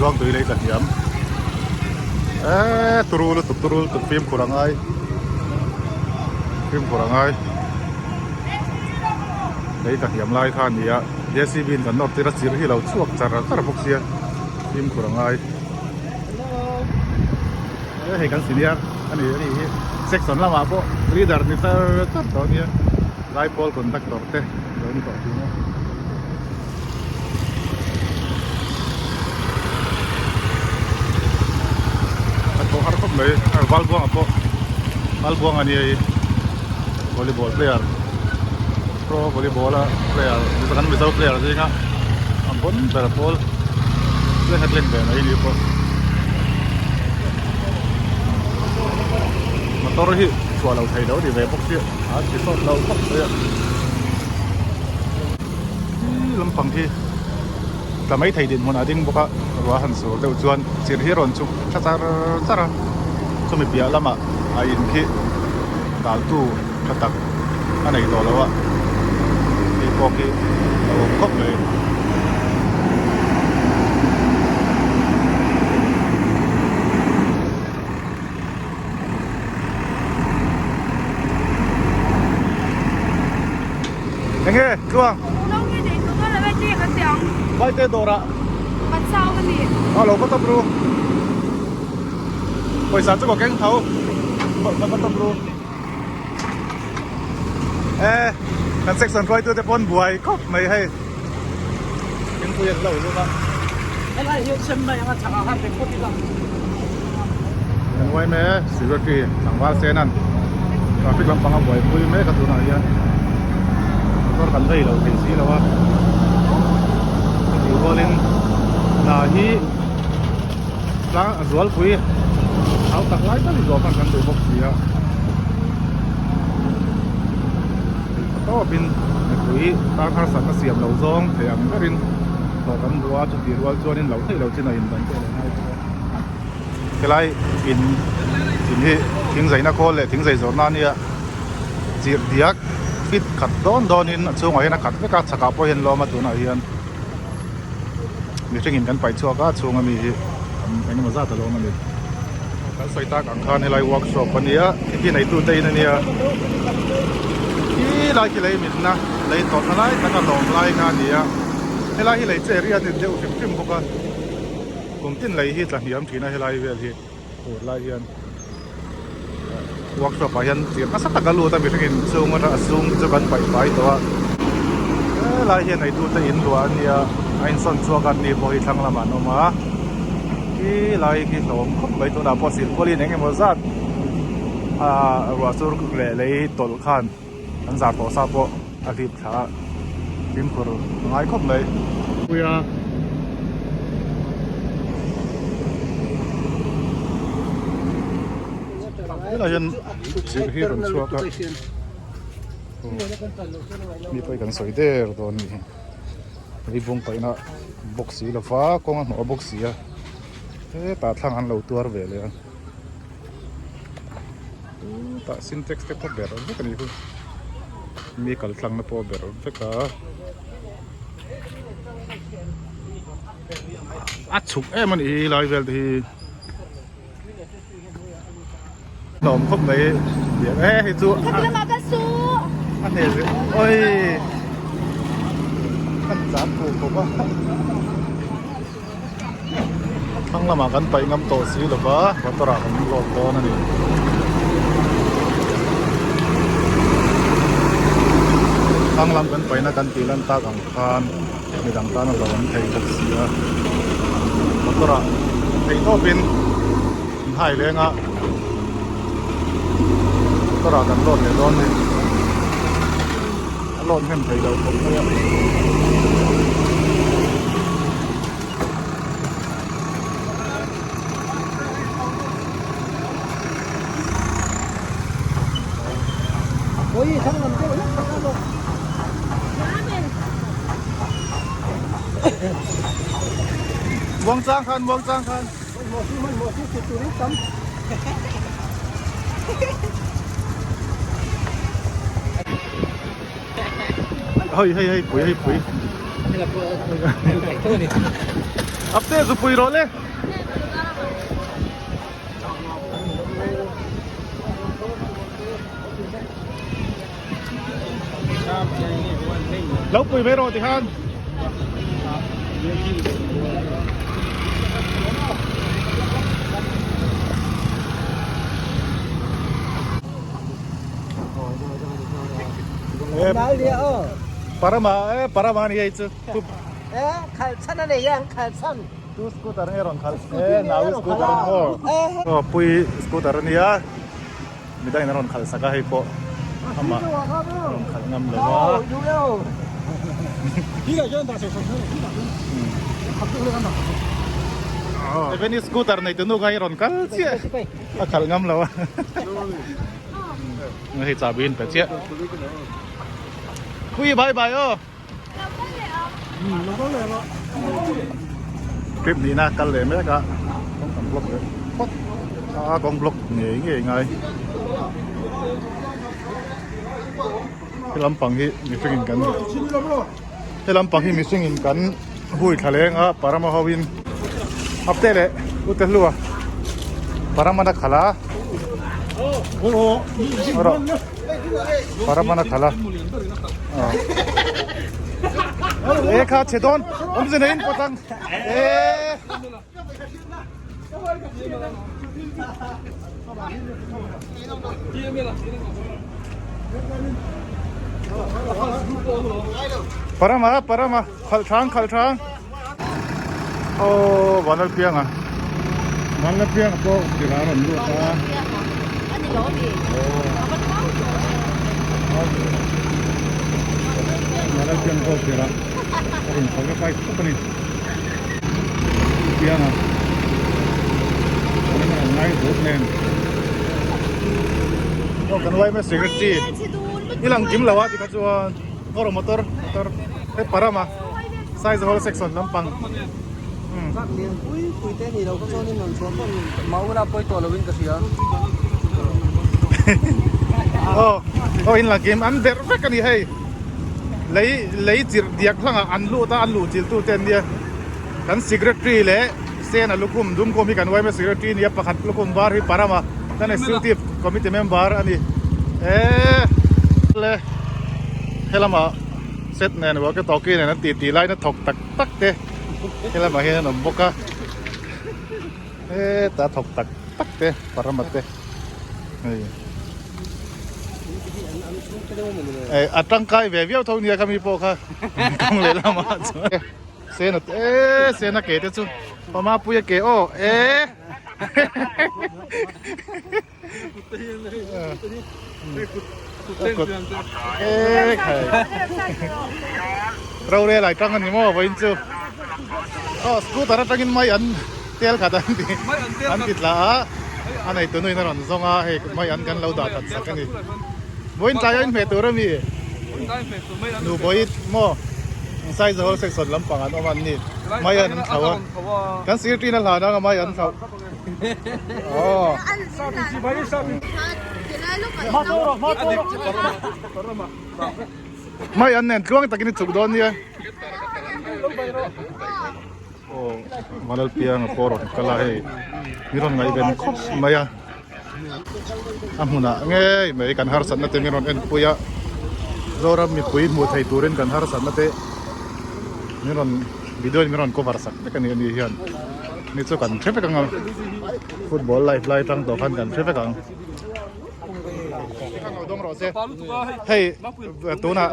Zuangtui lei tla hniam eee turu lutuk turu lutuk fimkhur a ngai fimkhur a ngai lei tla hniam lai kha a ni a J C B in kan nawr tir a chirh hi a lo chhuak char char bawk sia fimkhur a ngai e hei kan senior a ni a ni hi section lamah pawh leader ni char char tawh a nia zaipawl conductor te lo ni tawh thin a. A thaw har khawp mai Valbuanga pawh Valbuanga a nia hi volleyball player pro volleyball a player kan mizo player zinga a bawn ber pawl tleng a tleng ve mai ni pawh motor hi chhuah lo thei lo ni ve bawk sia a ti sawt lo khawp mai a. Khi lampang khi tla mai thei dinhmun a ding bawk a ruah han sur deuh chuan chirh hi a rawn chhuk tha char char a chumi piah lamah a in khi daltu tha tak a nei tawh lo a hei pawh khi a awm khawp mai. Enge tluang? Vaite dawrah a lo va tawp ru. Pawisa chu ka keng tho. Va va tawp ru. E kan section hruaitu te pawn buai khawp mai hei. Thingpui an lo lum a. Helai hian sem mai anga chhakah khan pe phawt ila. Kan uai mai e secretary tlangval sen an traffic lampang a buaipui mek a tunah hian motor kan vei lo thei si lo a chutih rualin hna hi tlang a zualpui hau tak lai tak zawh hman kan duh bawk si a. Tawpin mipui tan harsatna siam lo zawng thei ang berin hlawh kan duh a, chutih rual chuanin lo theih lo chin a indan te a lo ngai bawk a. Helai in in hi thingzaina khawl leh thingzai zawrhna a nia, chirh diak fit khat dawn dawnin a chhungah hian a khat vek a, chhakah pawh hian lawm a tunah hian mihringin kan paih chhuak a chhunga mi hi eng emaw zat a lawm a ni. Kan sawi tak ang khan helai workshop a nia khi neitu te in a nia khi lai khi lei mitna lei tawrhna lai tak a hlawm lai kha a ni a helai hi lei che ria a ni deuh hrim hrim bawk a kum tin lei hi tla hniam thin a helai vel hi tur lai hian workshop ah hian tir nasa tak a lut a mihring in chung atang a sum chu kan paih fai tawh a helai hian neitu te in luah a nia a insawn chhuak a an ni pawh hi thlang lamah an awm a khi lai khi hlawm khawp mai tunah pawh silpauline eng emaw zat ah ruah sur leh lei tawlh khan an zar tawh sa pawh a hlip thla a fimkhur a ngai khawp mai. Puia. Helai hian zir hi rawn chhuak a mi pawh hi kan sawi der dawn a ni hi hei bawng paihna bawk si lova kawng a hnawh bawk si a hetah thlang an lo tuar ve leh a tah sintex te pawh ber vek a nih chu mi kal tlang na pawh ber vek a a chhuk em a nih hi lai vel te hi. Hlawm khawp mai e hei chu a hneh zir oi kan chak fuh khawp a thlang lamah kan paih ngam tawh si lova motor ah kan load dawn a ni. Thlang lam kan paihna kan tih lan tak ang khan midang tan a hlauhawm thei bawk si a motor ah theih tawpin an hai leng a motor ah kan load leh dawn a ni a load hnem thei lo khawp mai a. Muang chang khan muang chang khan hei hei hei pui hei pui. Apte zu pui rawh le. Lo pui mai rawh tikhan. Parama e parama ni hei chu. Tu scooter nge rawn khalh e nau scooter an maw. Aw pui scooter ania midangin an rawn khalh sak a hei pawh amah rawn khalh ngam lo a. Even scooter nei tunu kha hi rawn kal chiah a khalh ngam lo a. Hei chahbi in pe chiah. Pui bye bye aw. Trip nihna kal leh mek a kawng kan block leh phawt a kawng block ngei ngei ngai he lampang hi mihring in kan he lampang hi mihring in kan hui thla leng a parama ho in apte leh ute hlua paramana khala rawh. Paramana khala e kha chhe dawn awmze nei in pawt ang e Parama parama khalh thang khalh thang aw Vanlalpianga Vanlalpianga pawh tirah a rawn lut a. Vanlalpianga pawh tirah a rawn kal vek ai khawp a ni. Pianga an rawn ngai bawk nen. Aw kan yma secretary i lang kim lo a tikha chuan aw motor motor he parama Saizahol section lampang. Truck lian pui pui te ni lo kha chuan in rawn chhuah pawh mauna pawi tawh lo in ka hria. Aw aw in la kim an berh vek a ni hei lei lei chirh diak hlangah an lut a an luh chilh tu te an nia kan secretary leh Sena lukhum Dumkhum hi kan yma secretary a nia pakhat lukhum var hi Parama kan executive committee member a ni e le helamah set nen walkie talkie nen an tih tih laina thawk tak tak te. Helamah hian an awm bawk a hetah thawk tak tak te parama te hei eh a tangkai ve viau tho nia khami pawh kha kawng leh lamah chuan sena te eh sena ke te chu pama puia ke aw eh Rorel ai tang ani maw vawiin chu aw scooter atangin mai an tel khat an ti an ti tla a a nei tunuin a rawn zawng a hei mai an kan lo dah that sak ani vawiin tlai a inhmeh tur ami nu vawiin maw Saizahol section lampang an awm an ni mai an thlo a kan secretary in a hlan anga mai an thlo. Mai an nen tluang takin i chuk dawn nia. Aw Vanlalpianga pawh rawn kal a hei mi rawn ngaihven khawp mai a. A hmunah ngei mai kan harsatna te min rawn enpui a. Zoram mipui hmuh theih turin kan harsatna te min rawn video in min rawn cover sak vek a ni ani hian. Ni chu kan hre vek ang a football live lai tang tawh khan kan hre vek ang hei tunah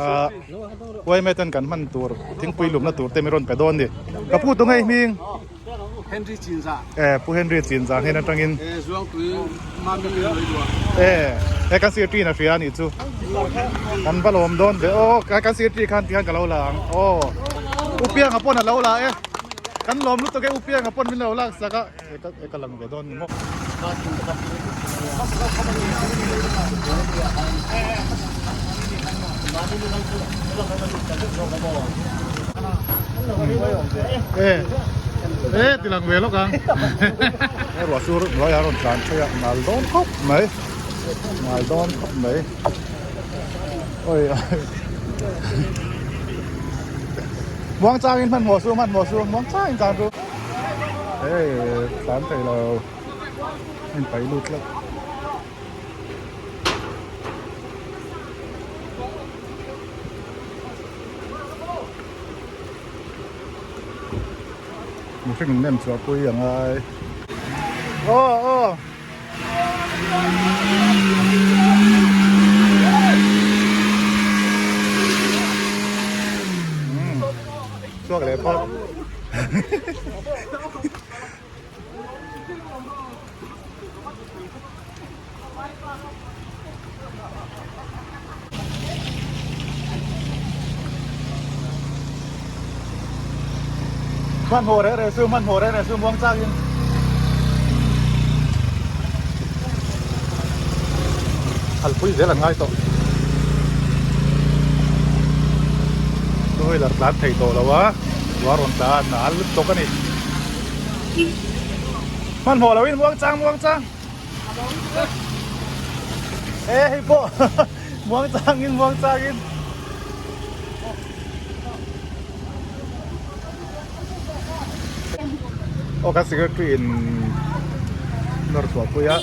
ah yma ten kan hman tur thingpui lumna tur te mi rawn pe dawn ni ka pu tunge i hming Henry Chinza eh pu Henry Chinza hnen atangin eh Zuangtui Mami Loi eh he kan secretary in a hria anih chu kan va lawm dawn ve aw kan secretary khan tikhan ka lo la ang aw Upianga pawn a lo la e. Kan lawm lutuk e Upianga pawn min lo lak sak a e ka lang ve dawn ni maw. E e ti lang ve lawk ang. He ruah chu hnuai a rawn tlan phei a nal dawn khawp mai nal dawn khawp mai oi. Muang changin hmanhmawh su hmanhmawh su muang changin tlan ru. Hei tlan thei lo a in paih lut tlat. Mihring in nem chhuah pui a ngai. Aw aw. Chhuak leh phawt. Hmanhmawh reh reh su, hmanhmawh reh reh su muang chak in. Halpui zel an ngai tawh. Two wheeler tlan thei tawh lo a, ruah rawn tla a nal lutuk a ni. Hmanhmawh lo in muang chang muang chang. E hei pawh muang chang in muang chang in. Aw kan secretary in nawr chhuah pui a.